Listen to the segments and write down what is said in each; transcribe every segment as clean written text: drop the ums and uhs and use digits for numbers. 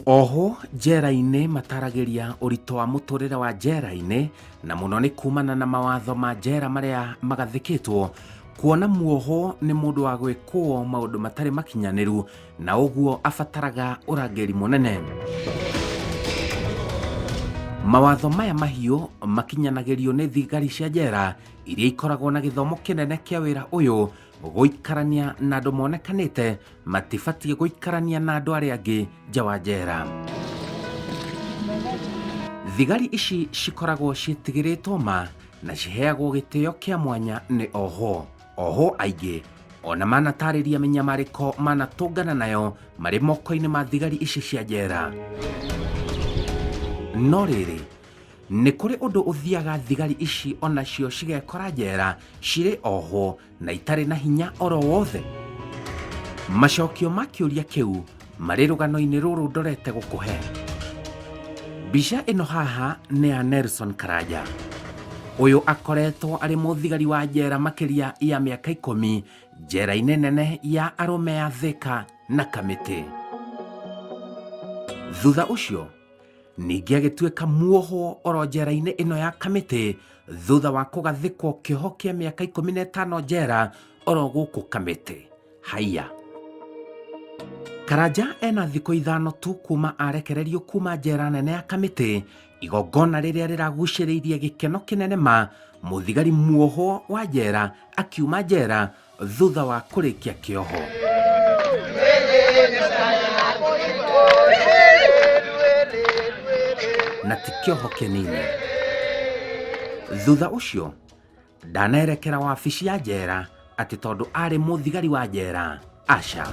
Ohwo njera-inĩ mataragĩria ũritũ wa mũtũrĩre wa njera-inĩ na mũno nĩ kumana na mawatho ma njera marĩa magathĩkĩtwo kuona muohwo nĩ mũndũ wa gwĩkwo maũndũ matarĩ makinyanĩru na ũguo abataraga ũrangĩri mũnene. Mawatho maya mahiũ makinyanagĩrio nĩ thigari cia njera iria ikoragwo na gĩthomo kĩnene kĩa wĩra ũyũ gũikarania na andũ monekanĩte matibatiĩ gũikarania na andũ arĩa angĩ nja wa njera. Thigari ici cikoragwo ciĩtigĩrĩtwo ma na ciheagwo gĩtĩo kĩa mwanya nĩ ohwo. Ohwo aingĩ ona manatarĩria mĩnyamarĩko manatũngana nayo marĩ moko-inĩ ma thigari ici cia njera. No rĩrĩ, nĩ kũrĩ ũndũ ũthiaga thigari ici onacio cigekora njera cirĩ ohwo na itarĩ na hinya oro wothe? Macokio ma kĩũria kĩu marĩ rũgano-inĩ rũrũ ndorete gũkũhe. Mbica ĩno haha nĩ ya Nelson Karanja. Ũyũ akoretwo arĩ mũthigari wa njera makĩria ya mĩaka ikũmi njera-inĩ nene ya arũme ya Thika na Kamĩtĩ. Thutha ũcio ningĩ agĩtuĩka muohwo oro njera-inĩ ĩno ya Kamĩtĩ thutha wa kũgathĩkwo kĩoho kĩa mĩaka 15 njera oro gũkũ Kamĩtĩ. Haiya. Karanja ena thikũ ithano tu kuma arekererio kuma njera nene ya Kamĩtĩ, igongona rĩrĩa rĩragucĩrĩirie gĩkeno kĩnene ma mũthigari muohwo wa njera akiuma njera thutha wa kũrĩkia kĩoho. Na ti kĩoho kĩnini. Thutha ũcio ndanerekera wabici ya njera atĩ tondũ arĩ mũthigari wa njera aca.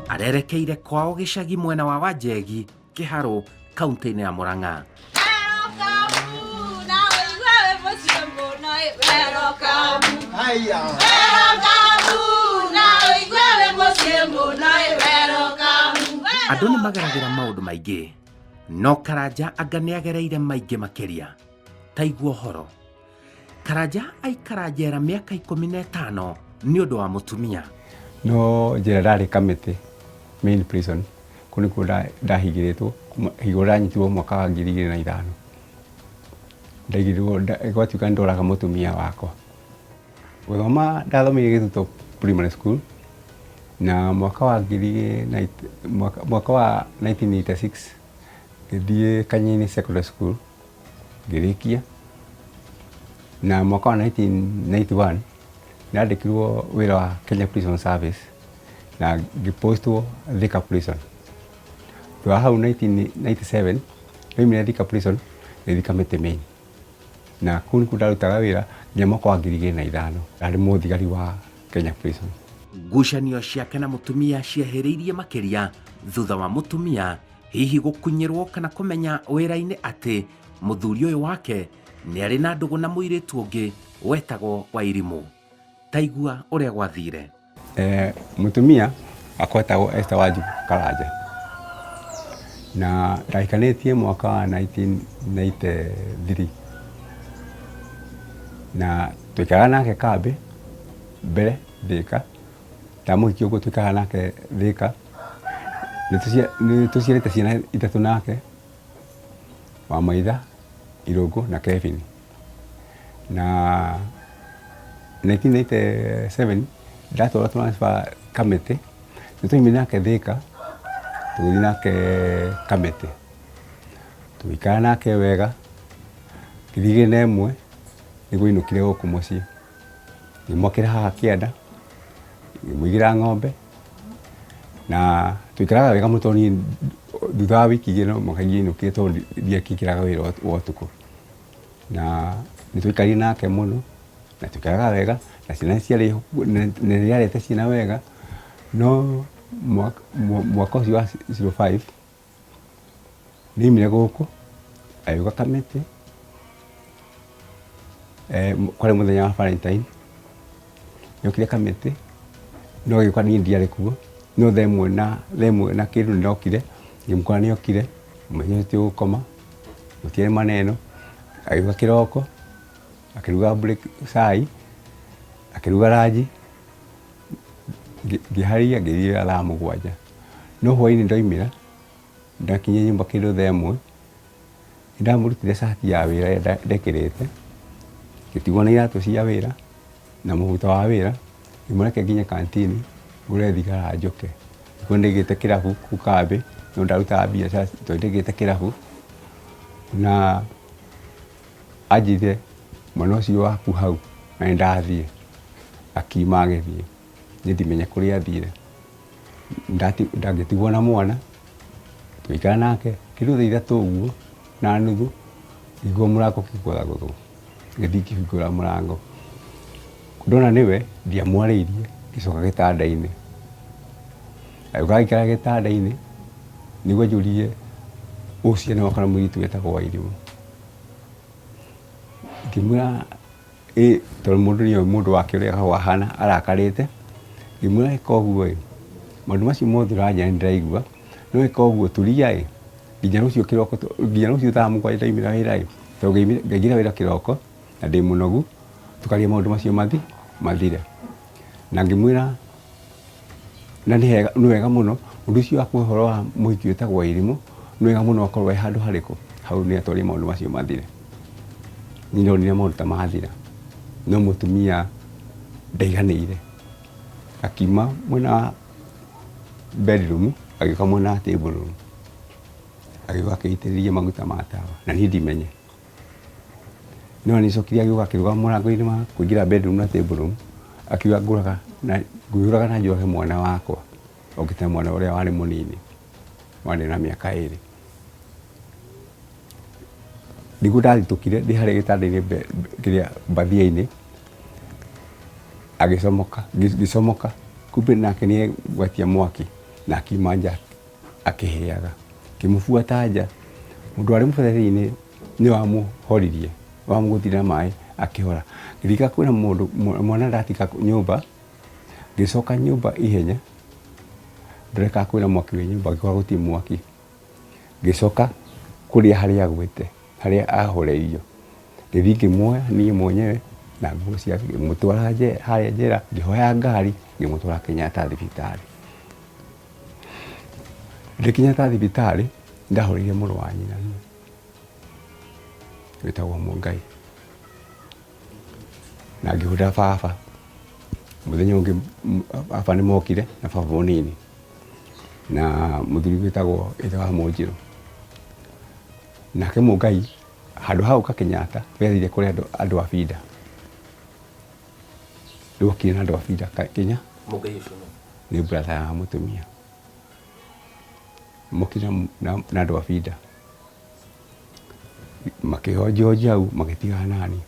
Arerekeire kwao gĩcagi mwena wa Wanjegi Kĩharũ kaunti-inĩ ya Murang'a. Andũ nĩ mageragĩra maũndũ maingĩ no Karanja anga nĩ agereire maingĩ makĩria. Ta igua ũhoro. Karanja aikara njera mĩaka 15 nĩ ũndũ wa mũtumia. No njera ndarĩ Kamĩtĩ main prison kũu nĩkuo ndahingĩrĩtwo kuma hingo ndanyitirwo mwaka wa 2005. Ndaigĩrĩirwo gwatuĩka nĩ ndoraga mũtumia wakwa. Gũthoma ndathomeire Gĩthuto primary school na mwaka wa ngiri igĩrĩ na mwaka wa 1986 ngĩthiĩ Kanyini secondary school ngĩrĩkia na mwaka wa 1991 ndandĩkirwo wĩra wa Kenya Prison Service na ngĩpostwo Thika Prison. Thutha wa hau 1997 ndaumire Thika Prison ngĩthiĩ Kamiti Main na kũu nĩkuo ndarutaga wĩra nginya mwaka wa 2005 ndarĩ mũthigari wa Kenya Prison. Ngucanio ciake na mũtumia ciehĩrĩirie makĩria thutha wa mũtumia hihi gũkunyĩrwo kana kũmenya wĩra-inĩ atĩ mũthuri ũyũ wake nĩ arĩ na ndũgũ na mũirĩtu ũngĩ wetagwo Wairimũ. Ta igua ũrĩa gwathire. Mũtumia wakwa etagwo Esther Wanjikũ Karanja na ndahikanĩtie mwaka wa 1993 na twaikaraga nake kambĩ mbere Thĩka, ndamũhikia ũguo twaikaraga nake Thĩka. Nĩ tũciarĩte ciana ithatũ nake, Wamaitha, Irũngũ na Kevin. Na 1997 ndatwarwo transfer Kamĩtĩ, nĩ twaumire nake Thĩka tũgĩthiĩ nake Kamĩtĩ. Tũgĩikara nake wega 2001 nĩguo ainũkire gũkũ mũciĩ. Ngĩmwakĩra haha kĩanda, ngĩmũigĩra ng'ombe na twaikaraga wega mũno tondũ niĩ thutha wa wiki igĩrĩ no mũhaka ingĩainũkire tondũ ndiakĩingĩraga wĩra wa ũtukũ. Na nĩ twaikarire nake mũno na twaikaraga wega na ciana ciarĩ na nĩ arerete ciana wega no mwaka ũcio wa 05 Nĩ aumire gũkũ agĩũka Kamĩtĩ, kwarĩ mũthenya wa Valentine, nĩ okire Kamĩtĩ, no agĩũka niĩ ndiarĩ kuo, no thaa ĩmwe na thaa ĩmwe na kĩndũ nĩ ndokire, ngĩmũkora nĩ okire, mũthenya ũcio tũgĩkoma, gũtiarĩ maneno, agĩũka kĩroko, akĩruga cai, akĩruga ranji, ngĩharĩria ngĩthiĩ wĩra thaa 7, no hwainĩ ndaumĩra. Ndakinyire nyũmba kĩndũ thaa ĩmwe, nĩndamũrutire cati ya wĩra ĩrĩa ndekĩrĩte, ngĩtigwo na iratũ cia wĩra na mũbuto wa wĩra, ngĩmũreke nginye kantini ngũre thigara njũke. Nĩkuo ndaigĩte kĩrabu kũu kambĩ, no ndarutaga biacara tondũ ndaigĩte kĩrabu na anjĩrire mwana ũcio waku hau na nĩndathiĩ, akiuma agĩthiĩ, niĩ ndimenya kũrĩa athire. Ndangĩtigwo na mwana, tũgĩikara nake kĩndũ thaa ithatũ ũguo na nuthu, ngĩigua mũrango ũkĩgũthagũthwo, ngĩthiĩ ngĩhingũra mũrango, ndona nĩwe ndiamwarĩirie, ngĩcoka gĩtanda-inĩ. Agĩũka agĩikara gĩtanda-inĩ, nĩguo anjũrie ũcio nĩ wakwa na mũirĩtu wetagwo Wairimũ. Ngĩmwĩra Ĩ tondũ mũndũ nĩoĩ mũndũ wake ũrĩa akoragwo ahana arakarĩte, ngĩmwĩra ĩka ũguo ĩ, maũndũ macio mothe ũranjĩra nĩ ndĩraigua, no ĩka ũguo turia ĩ, nginya rũciũ kĩroko, nginya rũciũ thaa mũgwanja ndaumĩra wĩra ĩ, tondũ ngaingĩra wĩra kĩroko na ndĩ mũnogu, tũkaria maũndũ macio mathire. Na ngĩmwĩra na nĩ hega, nĩ wega mũno ũndũ ũcio wa kũhe ũhoro wa mũhiki wĩtagwo Wairimũ, nĩ wega mũno akorwo e handũ harĩkũ, hau nĩ atwarie maũndũ macio mathire. Niĩ ndonire maũndũ ta mathira, no mũtumia ndaiganĩire, akiuma mwena wa bedroom agĩũka mwena wa table room, agĩũka akĩitĩrĩria maguta ma tawa na niĩ ndimenye. No nĩacokire agĩũka akĩrũgama mũrango-inĩ wa kũingĩra bedroom na table room, akiuga ngũraga na ngwĩyũraga na njũrage mwana wakwa, okĩte mwana ũrĩa warĩ mũnini, warĩ na mĩaka ĩrĩ. Nĩguo ndathitũkire ndĩ harĩa gĩtanda-inĩ kĩrĩa mbathia-inĩ, agĩcomoka, ngĩcomoka, kumbe nake nĩ egwatia mwaki na akiuma nja akĩhĩaga. Ngĩmũbuata nja, mũndũ warĩ mũberethi-inĩ nĩ wamũhoririe, wamũgũthire na maĩ akĩhora. Ngĩririkana kwĩna mũndũ mwana ndatiga nyũmba, ngĩcoka nyũmba ihenya, ndore kana kwĩna mwaki wĩ nyũmba, ngĩkora gũtirĩ mwaki. Ngĩcoka kũrĩa harĩa agwĩte, harĩa ahoreirio, ngĩthiĩ ngĩmuoya niĩ mwenyewe na nguo ciake, ngĩmũtwara harĩa njera, ngĩhoya ngari, ngĩmũtwara Kenyatta thibitarĩ. Ndĩ Kenyatta thibitarĩ, nĩndahũrĩire mũrũ wa nyina wĩtagwo Mũngai, na ngĩhũrĩra baba. Mũthenya ũngĩ baba nĩmokire na baba mũnini na mũthuri wĩtagwo ithe wa Mũnjirũ. Nake Mũngai handũ ha gũka Kenyatta, we athire kũrĩ andũ a Binda. Rĩu okire na andũ a Binda Kenya. Mũngai ũcio nũ? Nĩ brother ya mũtumia. Mokire na andũ a Binda. Makĩhonjihonjia hau magĩtigana naniĩ.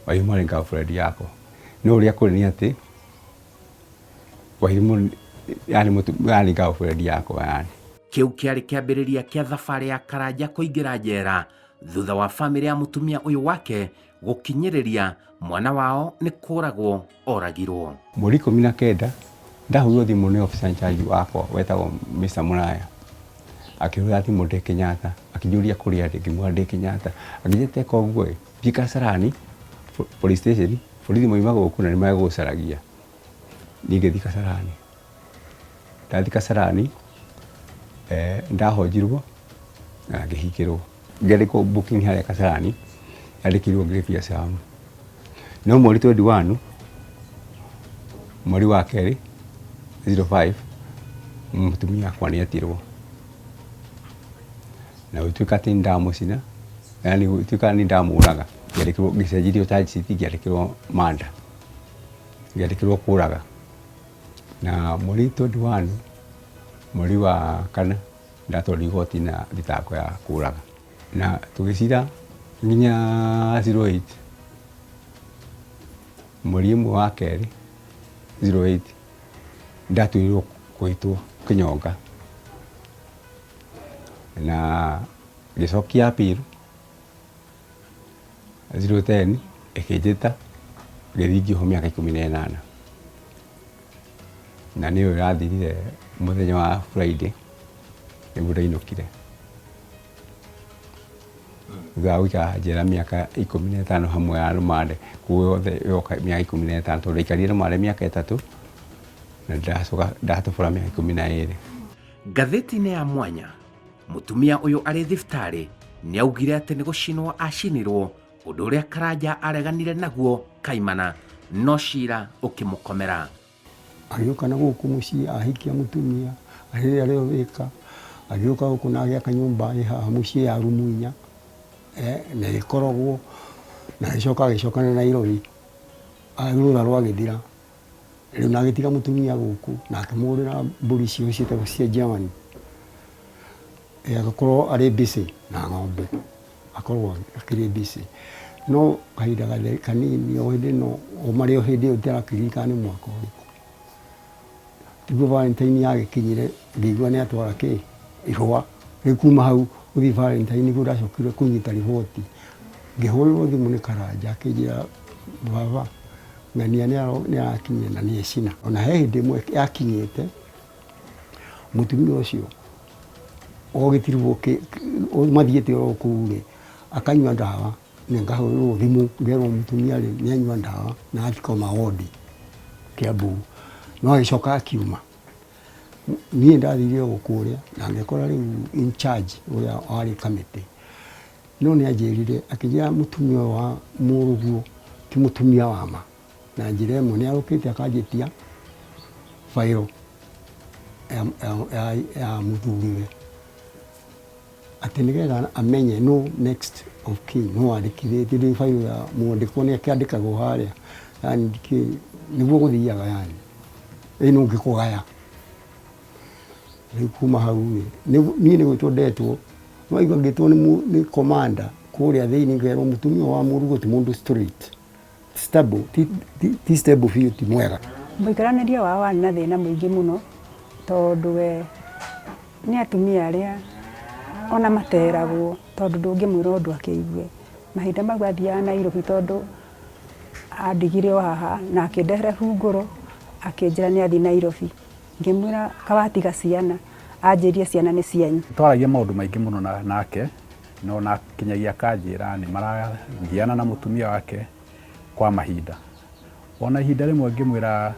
Wairimũ arĩ girlfriend yakwa. No ũrĩa kũrĩ nĩ atĩ Wairimũ yarĩ girlfriend yakwa yani. Kĩu kĩarĩ kĩambĩrĩria kĩa thabarĩ ya Karanja kũingĩra njera thutha wa famĩlĩ ya mũtumia ũyũ wake gũkinyĩrĩria mwana wao nĩ kũragwo oragirwo. Mweri 19 ndahũrirwo thimũ nĩ officer in charge wakwa wetagwo Mr. Mũraya akĩhũra thimũ ndĩ Kenyatta akĩnjũria kũrĩa ndĩ ngĩmwĩra ndĩ Kenyatta akĩnjĩra teka ũguo ĩ thiĩ Kasarani police station borithi mauma gũkũ na nĩ megũgũcaragia. Niĩ ngĩthiĩ Kasarani ndathiĩ Kasarani nĩndahonjirwo na ngĩhingĩrwo. Ngĩandĩkwo booking harĩa Kasarani yandĩkĩirwo grave ya Sam. No mweri 21 mweri wa kerĩ 05 mũtumia wakwa nĩ etirwo na gũtuĩka atĩ nĩ ndamũcina yani gũtuĩka nĩ ndamũraga ngĩandĩkĩrwo ngĩcenjerio charge sheet ngĩandĩkĩrwo murder ngĩandĩkĩrwo kũraga na mweri 21 mweri wa kana ndatwarirwo igoti na thitango ya kũraga na tũgĩcira nginya 08 mweri ũmwe wa kerĩ 08 ndatuĩrĩirwo kũhĩtwo kĩnyonga na ngĩcokia appeal 010 ĩkĩnjĩta ngĩthiĩ ngĩohwo mĩaka 18 na nĩyo ĩrathirire mũthenya wa Friday nĩguo ndainũkire thutha wa gũikara njera mĩaka 15 hamwe ya rũmande koguo yothe yoka mĩaka 15 tondũ ndaikarire rũmande mĩaka 3 na ndacoka ndatobora mĩaka 12. Ngathĩti-inĩ ya mwanya. Mũtumia ũyũ arĩ thibitarĩ nĩ augire atĩ nĩ gũcinwo acinirwo, ũndũ ũrĩa Karanja areganire naguo kaimana, no cira ũkĩmũkomera. Agĩũka na gũkũ mũciĩ ahikia mũtumia rĩrĩa rĩo wĩka agĩũka gũkũ na agĩaka nyũmba ĩ haha mũciĩ ya rumu 4 na ĩkorogwo, na agĩcoka agĩcoka na Nairobi rũra rwagĩthira rĩu, na agĩtiga mũtumia gũkũ na akĩmũgũrĩra mbũri icio ciĩtagwo cia Germany, agakorwo arĩ busy na ng'ombe, akorwo akĩrĩ busy no kahinda kanini o hĩndĩ no o marĩ o hĩndĩ ĩyo ndĩrakĩririkana nĩ mwaka ũrĩkũ tiguo Valentine yagĩkinyire, ngĩigua nĩ atwara kĩ ihũa. Rĩu kuma hau gũthiĩ Valentine nĩguo ndacokire kũnyita riboti, ngĩhũrĩrwo thimũ nĩ Karanja akĩnjĩra baba ng'ania nĩ arakinyire na nĩ ecina. Ona he hĩndĩ ĩmwe yakinyĩte mũtumia ũcio ogĩtirwo mathiĩte oro kũu rĩ, akanyua ndawa, nĩ ngahũrĩrwo thimũ ngerwo mũtumia rĩ nĩ anyua ndawa na athikoma wodi Kiambu, no agĩcoka akiuma. Niĩ ndathire o kũrĩa na ngĩkora rĩu in charge ũrĩa warĩ kamĩtĩ, no nĩ anjĩrire akĩnjĩra mũtumia ũyũ wa mũrũguo ti mũtumia wa ma, na njĩra ĩmwe nĩ arũkĩte akanjĩtia bairo ya mũthuriwe atĩ nĩgetha amenye no next of kin no wandĩkithĩtie rĩu bairo ya mwandĩkwo nĩ akĩandĩkagwo harĩa, yani ndikĩ nĩguo gũthiaga, yani ĩ no ngĩkũgaya. Rĩu kuma hau rĩ, niĩ nĩ gwĩtwo ndetwo, no aigua ngĩtwo nĩ commander kũrĩa thĩinĩ, ngerwo mũtumia wa mũrugo ti mũndũ straight stable, ti stable biũ, ti mwega. Mũikaranĩrie wao warĩ na thĩna mũingĩ mũno, tondũ we nĩ atumia arĩa ona materagwo, tondũ ndũngĩmwĩra ũndũ akĩigue. Mahinda mau athiaga Nairobi, tondũ andigire o haha na akĩndehera hungũro, akĩnjĩra nĩ athiĩ Nairobi. Ngĩmwĩra kawatiga ciana, anjĩrie ciana nĩ cianyu. Twaragia maũndũ maingĩ mũno nake, no na kinyagia akanjĩra nĩ maragiana na mũtumia wake kwa mahinda. Ona ihinda rĩmwe ngĩmwĩra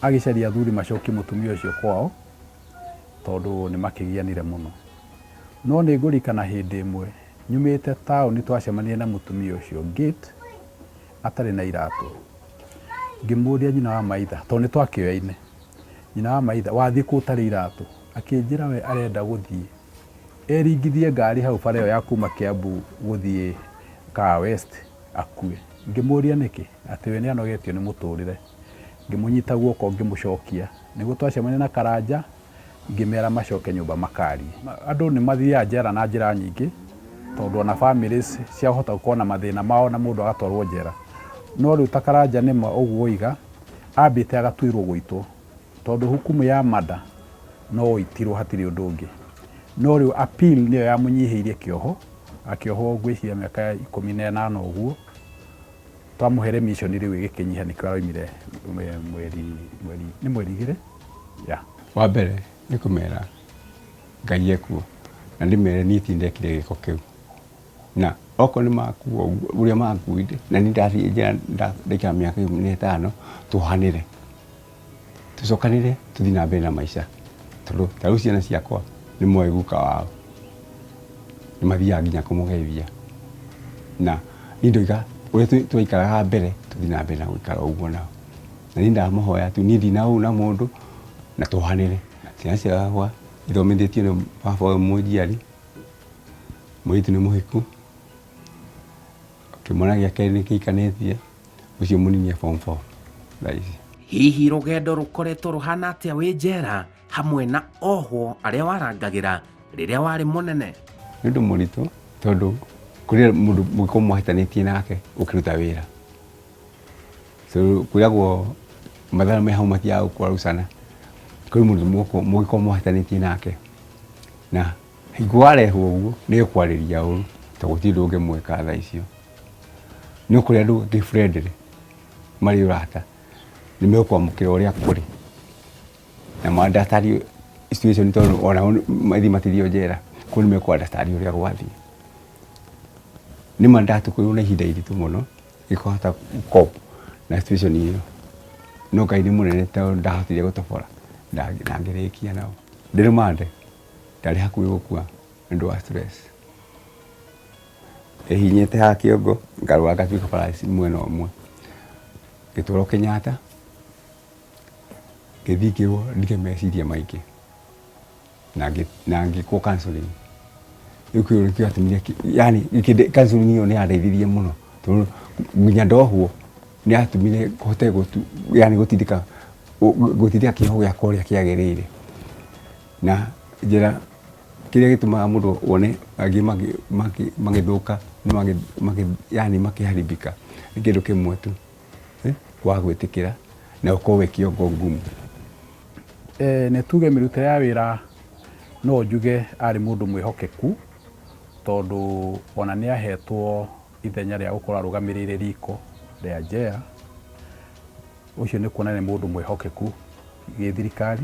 agĩcaria athuri macokie mũtumia ũcio kwao, tondũ nĩ makĩgianire mũno. No nĩ ngũririkana hĩndĩ ĩmwe nyumĩte taũni twacemanirie na mũtumia ũcio gate atarĩ na iratũ. Ngĩmũria, "Nyina wa maitha," tondũ nĩ twakĩoyaine, "Nyina wa maitha, wathiĩ kũ ũtarĩ iratũ?" Akĩnjĩra we arenda gũthiĩ eringithie ngari hau bara ĩyo ya kuma Kiambu gũthiĩ Kahawa West akue. Ngĩmũria nĩkĩ, atĩ we nĩ anogetio nĩ mũtũrĩre. Ngĩmũnyita guoko ngĩmũcokia. Nĩguo twacemania na Karanja, ngĩmera macoke nyũmba makarie. Andũ nĩ mathiaga njera na njĩra nyingĩ, tondũ ona families ciahota gũkorwo na mathĩna mao na mũndũ agatwarwo njera. No rĩu ta Karanja nĩma ũguo oiga, ambĩte agatuĩrwo gũitwo, tondũ hukumu ya murder no ũitirwo, hatirĩ ũndũ ũngĩ. No rĩu appeal nĩyo yamũnyihĩirie kĩoho, akĩohwo ngwĩciria mĩaka 18 ũguo. Twamũhe remission rĩu ĩgĩkĩnyiha, nĩkĩo araumire mweri mweri nĩ mweri 2, yeah. Wa mbere nĩ kũmera Ngai ekuo, na ndĩmere niĩ ti ndekire gĩko kĩu, na okorwo nĩ makua ũguo ũrĩa makuire na niĩ ndathiĩ njera ndaikara mĩaka 15, tuohanĩre, tũcokanĩre, tũthiĩ na mbere na maica, tondũ ta rĩu ciana ciakwa nĩ moĩ guka wao, nĩ mathiaga nginya kũmũgeithia, na niĩ ndoiga ũrĩa twaikaraga mbere tũthiĩ na mbere na gũikara ũguo nao, na niĩ ndamũhoya tu, niĩ ndina ũru na mũndũ, na tuohanĩre. Ciana ciakwa ithomithĩtio nĩ baba ũyũ mũnjiari, mũirĩtu nĩ mũhiku, kĩmwana gĩa kerĩ nĩ kĩhikanĩtie, ũcio mũnini e form 4 thaa ici. Hihi rũgendo rũkoretwo rũhana atĩa wĩ njera hamwe na ohwo arĩa warangagĩra rĩrĩa warĩ mũnene? Nĩ ũndũ mũritũ, tondũ kũrĩ mũndũ mũngĩkorwo mwahĩtanĩtie nake ũkĩruta wĩra, so kwĩragwo mathaa me hau matiaga gũkwarũcana. Kũrĩ mũndũ mũngĩkorwo mwahĩtanĩtie nake, na hingo warehwo ũguo nĩ ekwarĩria ũru, tondũ gũtirĩ ũndũ ũngĩmwĩka thaa icio. No kũrĩ andũ angĩ friendly, marĩ ũrata, nĩ mekwamũkĩra ũrĩa kũrĩ na ma understand situation, tondũ onao mathiĩ matithio njera kũu, nĩ mekũ understand ũrĩa gwathiĩ. Nĩ ma ndatũkũirwo na ihinda iritũ mũno gĩkũhota cope na situation ĩyo, no Ngai nĩ mũnene, tondũ ndahotire gũtobora na ngĩrĩkia nao. Ndĩ rũmande. Ndarĩ hakuhĩ gũkua nĩ ũndũ wa stress. Ĩhihinyĩte haha kĩongo, ngarwara ngatuĩka paralysis mwena ũmwe. Ngĩtwarwo Kenyatta, ngĩthiĩ ngĩrwo ndige meciria maingĩ na ngĩkwo counselling. Rĩu kĩu nĩkĩo gĩatũmire yaani counselling ĩyo nĩ yandeithirie mũno tondũ nginya ndohwo nĩ yatũmire hote yaani gũtindĩka gũtindĩka kĩoho gĩakwa ũrĩa kĩagĩrĩire. Na njĩra kĩrĩa gĩtũmaga mũndũ wone angĩ magĩthũka yaani makĩharibika nĩ kĩndũ kĩmwe tu, kwaga gwĩtĩkĩra na ũkorwo wĩ kĩongo ngumu. Nĩ tuge mĩrutĩre ya wĩra no njuge arĩ mũndũ mwĩhokeku tondũ ona nĩ ahetwo ithenya rĩa gũkorwo arũgamĩrĩire riko rĩa njera. Ũcio nĩ kuonania nĩ mũndũ mwĩhokeku gĩthirikari.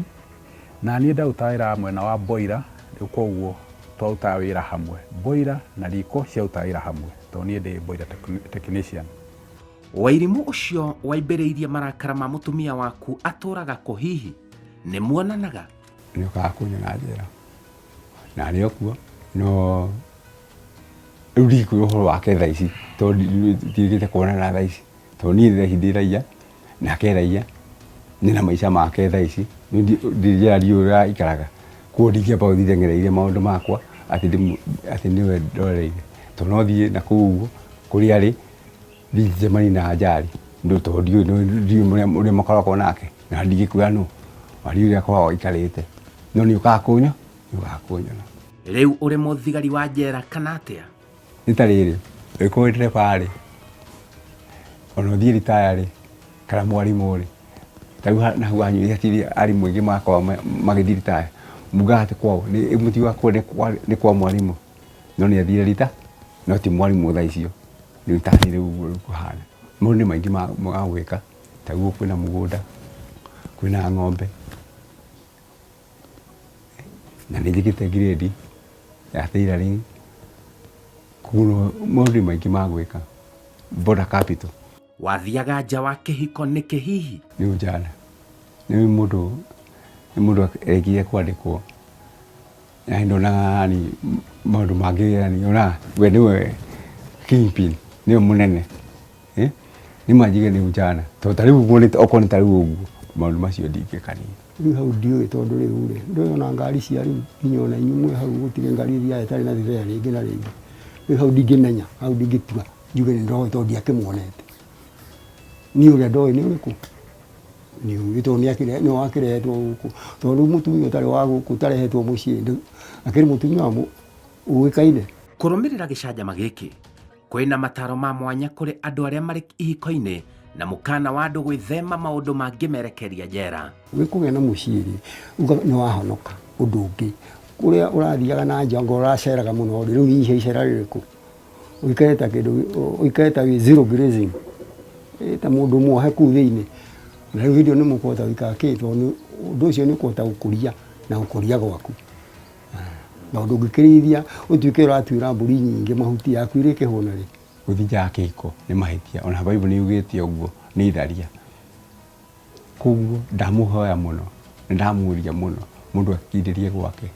Na niĩ ndarutaga wĩra mwena wa boiler, rĩu koguo twarutaga wĩra hamwe. Boiler na riko ciarutaga wĩra hamwe tondũ niĩ ndĩ boiler technician. Wairimũ ũcio waimbĩrĩirie marakara ma mũtumia waku atũraga kũ hihi? Nĩ muonanaga? Nĩ okaga kũnyona njera na arĩ o kuo no rĩu ndingĩkwĩra ũhoro wake thaa ici tondũ ndirĩkĩte kuonana thaa ici. Tondũ niĩ thaa ici ndĩ raiya, nake e raiya, na maica make thaa ici, niĩ ndirĩ njera ndiũĩ ũrĩa aikaraga, koguo ndingĩamba gũthiĩ ndengereire maũndũ makwa atĩ nĩwe ndorereire, tondũ no thiĩ nakũu ũguo kũrĩa arĩ, thiĩ njemanie na Anjali, tondũ ndiũĩ ũrĩa makoragwo nake, na ndingĩkwĩra nũ, na ndiũĩ ũrĩa akoragwo aikarĩte, no nĩ okaga kũnyona. Rĩu ũrĩ mũthigari wa njera kana atĩa? Nĩ ta rĩrĩ, ũngĩkorwo wĩ ndereba rĩ, ona ũthiĩ ritaya rĩ, kana mwarimũ rĩ, ta rĩu na hau hanyu hatirĩ arimũ aingĩ marakorwo magĩthiĩ ritaya, mugaga atĩ kwao mũtiugaga kwao nĩ kwa mwarimũ, no nĩ athire rita, no ti mwarimũ thaa icio, rĩu taniĩ rĩu ũguo kũhana. Maũndũ nĩ maingĩ ma gwĩka, ta rĩu kwĩna mũgũnda, kwĩna ng'ombe, na nĩ njĩkĩte grade ya tailoring, koguo maũndũ nĩ maingĩ ma gwĩka, Border Capital. Wathiaga nja wa kĩhiko nĩkĩ hihi? Nĩ ujana, nĩ mũndũ nĩ mũndũ erĩkire kwandĩkwo, na ndonaga yani maũndũ mangĩ yani onaga we nĩwe kingpin, nĩwe mũnene. Nĩ ma njuge nĩ ujana tondũ ta rĩu ũguo okorwo nĩ ta rĩu ũguo maũndũ macio ndingĩka niĩ. Rĩu hau ndiũĩ tondũ rĩu rĩ, ndũĩ ona ngari cia rĩu nginya ona inyuĩ mwĩ hau gũtirĩ ngari ĩthiaga ĩtarĩ na thibea rĩngĩ na rĩngĩ. Rĩu hau ndingĩmenya, hau ndingĩtua njuge nĩ ndoĩ tondũ ndiakĩmuonete. Niĩ ũrĩa ndoĩ nĩ ũrĩkũ? Nĩ ũyũ tondũ nĩwe wakĩrehetwo gũkũ. Tondũ rĩu mũtumia ũtarĩ wa gũkũ ũtarehetwo mũciĩ akĩrĩ mũtumia ũĩkaine. Kũrũmĩrĩra gĩcanjama gĩkĩ, kwĩna mataro ma mwanya kũrĩ andũ arĩa marĩ ihiko-inĩ na mũkana wa andũ gwĩthema maũndũ mangĩmerekeria njera. Wĩ kũgĩa na mũciĩ rĩ, uga nĩ wahonoka ũndũ ũngĩ. Kũrĩa ũrathiaga na nja anga ũraceraga mũno rĩ, rĩu nyihia icera rĩrĩkũ? Ũikare ta kĩndũ, ũikare ta wĩ zero grazing, ta mũndũ muohe kũu thĩinĩ. Na rĩu hĩndĩ ĩyo nĩ mũkũhota gũikara kĩ, tondũ ũndũ ũcio nĩ ũkũhota gũkũria na gũkũria gwaku. Na ũndũ ũngĩkĩrĩithia ũtuĩke ũratuĩra mbũri nyingĩ mahuti yaku ĩrĩkĩhũna rĩ? Gũthiĩ nja ya kĩhiko nĩ mahĩtia, ona Bible nĩ yugĩte ũguo, nĩ itharia. Koguo ndamũhoya mũno, na ndamũria mũno, mũndũ akindĩrie gwake.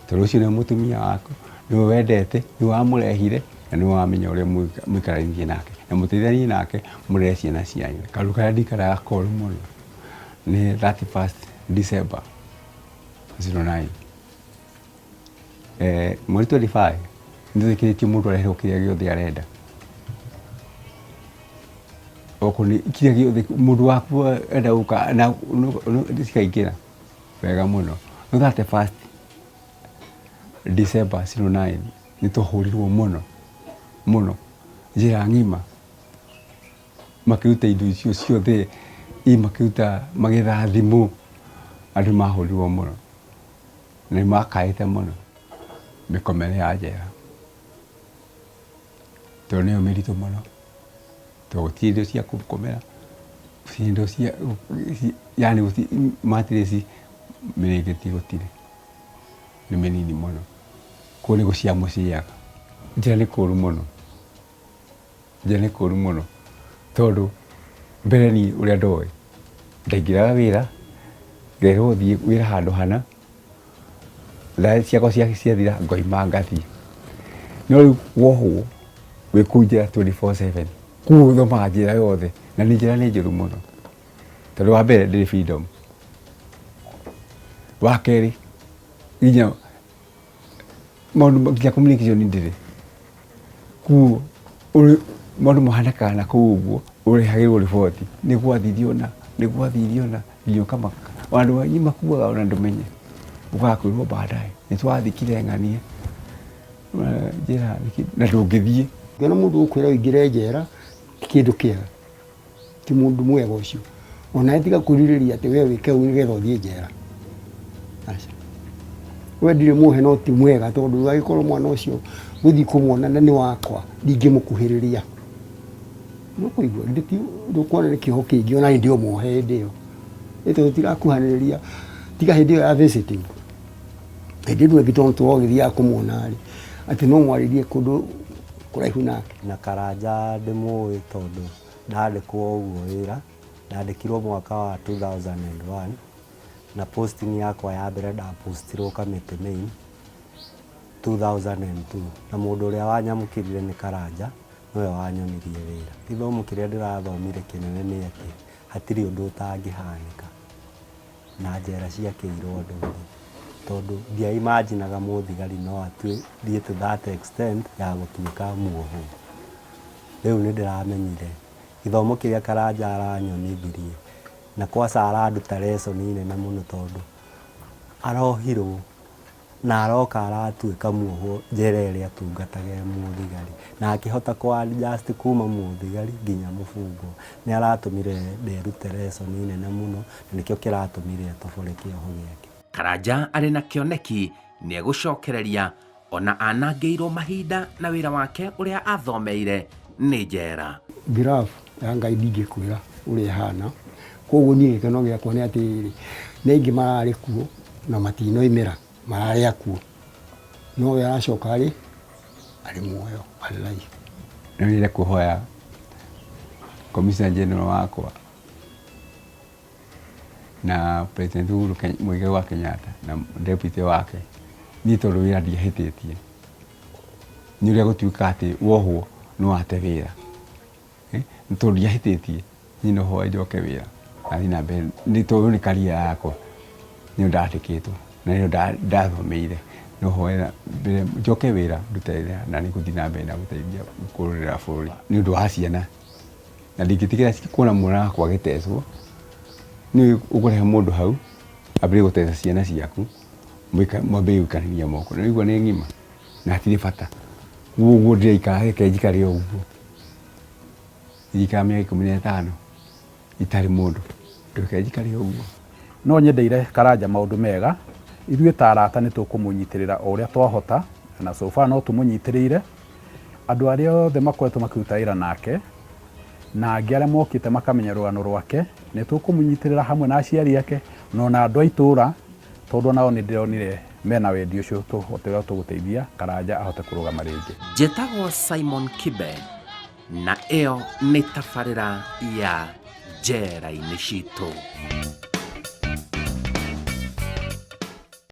Tondũ ũcio nĩwe mũtumia waku, nĩwe wendete, nĩwe wamũrehire, na nĩwe wamenya ũrĩa mũikaranie nake. Na mũteithanie nake mũrere ciana cianyu. Kaũndũ karĩa ndikaraga koru mũno nĩ 31st December 09. Mweri 25 nĩtwĩtĩkĩrĩtio mũndũ areherwo kĩrĩa gĩothe arenda. Okorwo nĩ kĩrĩa gĩothe mũndũ waku enda gũka na cikaingĩra wega mũno. No 31st December 09 nĩtwahũrirwo mũno mũno njĩra ng'ima. Makĩruta indo icio ciothe, makĩruta magĩetha thimũ, andũ nĩmahũrirwo mũno. Na nĩ makaĩte mũno mĩkomere ya njera tondũ nĩyo mĩritũ mũno, tondũ gũtirĩ indo cia gũkomera, gũtirĩ indo cia yaani mattress mĩrĩngĩti gũtirĩ, nĩ mĩnini mũno, kũu nĩ gũcia mũciaga. Njera nĩ kũru mũno. Njĩra nĩ kũru mũno tondũ mbere niĩ ũrĩa ndoĩ, ndaingĩraga wĩra, ngerwo thiĩ wĩra handũ hana, Thaa ciakwa ciathira ngoima ngathiĩ. No rĩu wohwo wĩ kũu njera 24/7, koguo ũthomaga njĩra yothe na nĩ njĩra nĩ njũru mũno. Tondũ wa mbere ndĩrĩ freedom, wa kerĩ nginya maũndũ nginya communication ndĩrĩ. Koguo maũndũ mahanĩkaga na kũu ũguo ũrehagĩrwo riboti nĩ gwathire ũna, nĩ gwathire ũna nginya ũkamaka. Andũ anyu makuaga ona ndũmenye, ũkaga kwĩrwo baadaye nĩ twathikire ng'ania njera na ndũngĩthiĩ. Ũngĩona mũndũ ũgũkwĩra ũingĩre njera ti kĩndũ kĩega, ti mũndũ mwega ũcio. Onawe tiga kwĩrirĩria atĩ we wĩke ũguo nĩgetha ũthiĩ njera. Aca. We ndirĩ muohe no ti mwega tondũ angĩkorwo mwana ũcio ngũthiĩ kũmuona na nĩ wakwa ndingĩmũkuhĩrĩria. Nĩũkũigua githĩ ti ndũkuona nĩ kĩoho kĩingĩ ona niĩ ndĩ o muohe hĩndĩ ĩyo. Ĩ tondũ tũtirakuhanĩrĩria tiga hĩndĩ ĩyo ya visiting. Hĩndĩ ĩno ĩngĩ tondũ tũragĩthiaga kũmuona rĩ, atĩ no mwarĩrie kũndũ kũraihu nake. Na Karanja ndĩmũĩ tondũ ndandĩkwo ũguo wĩra, ndandĩkirwo mwaka wa 2001 na posting yakwa ya mbere ndapostirwo Kamĩtĩ Main 2002 na mũndũ ũrĩa wanyamũkĩrire nĩ Karanja nĩwe wanyonirie wĩra. Gĩthomo kĩrĩa ndĩrathomire kĩnene nĩ atĩ hatirĩ ũndũ ũtangĩhanĩka na njera ciakĩirwo andũ othe tondũ ndia imagine aga mũthigari no athiĩ to that extent ya gũtuĩka muohwo. Rĩu nĩ ndĩramenyire gĩthomo kĩrĩa Karanja aranyonithirie na kwanza aranduta lesson nene mũno tondũ arohirwo na aroka aratuĩka muohwo njera ĩrĩa atungataga e mũthigari na akĩhota kũ adjust kuma mũthigari nginya mũbungwo. Nĩ aratũmire nderute lesson nene mũno na nĩkĩo kĩratũmire atobore kĩoho gĩake. Karanja arĩ na kĩoneki nĩ egũcokereria ona anangĩirwo mahinda na wĩra wake ũrĩa athomeire nĩ njera. Graph ya Ngai ndingĩkwĩra ũrĩa ĩhana, koguo niĩ gĩkeno gĩakwa nĩ atĩrĩrĩ, nĩ aingĩ mararĩ kuo na matinoimĩra, mararĩ akuũ, no we aracoka arĩ arĩ muoyo, arĩ live. No nyende kũhoya Commissioner General wakwa na President Uhuru Muigai wa Kenyatta na deputy wake, niĩ tondũ wĩra ndiahĩtĩtie, nĩ ũrĩa gũtuĩka atĩ wohwo no wate wĩra. Nĩ tondũ ndiahĩtĩtie, niĩ no hoe njoke wĩra na thiĩ na mbere, nĩ tondũ nĩ career yakwa, nĩyo ndandĩkĩtwo na nĩyo ndathomeire, no hoe mbere njoke wĩra ndute wĩra na nĩ ngũthiĩ na mbere na gũteithia kũrũĩrĩra bũrũri nĩ ũndũ wa ciana. Na ndingĩtĩkĩra kuona mwana wakwa agĩtecwo, nĩ ũkũrehe mũndũ hau ambĩrĩrie gũteca ciana ciaku, mwambĩrĩrie gũikanĩria moko, nĩ ũraigua nĩ ng'ima na hatirĩ bata. Koguo ndĩraikara reke njikare o ũguo, ndikara mĩaka 15 itarĩ mũndũ, reke njikare o ũguo. No nyendeire Karanja maũndũ mega, ithuĩ ta arata nĩ tũkũmũnyitĩrĩra o ũrĩa twahota, na so far no tũmũnyitĩrĩire. Andũ arĩa othe makoretwo makĩruta wĩra nake, na angĩ arĩa mokĩte makamenya rũgano rwake, nĩ tũkũmũnyitĩrĩra hamwe na aciari ake, na ona andũ a itũra, tondũ onao nĩ ndĩronire mena wendi ũcio tũhote ũrĩa tũgũteithia Karanja ahote kũrũgama rĩngĩ. Njĩtagwo Simon Kibe na ĩyo nĩ tabarĩra ya Njera-inĩ Citũ.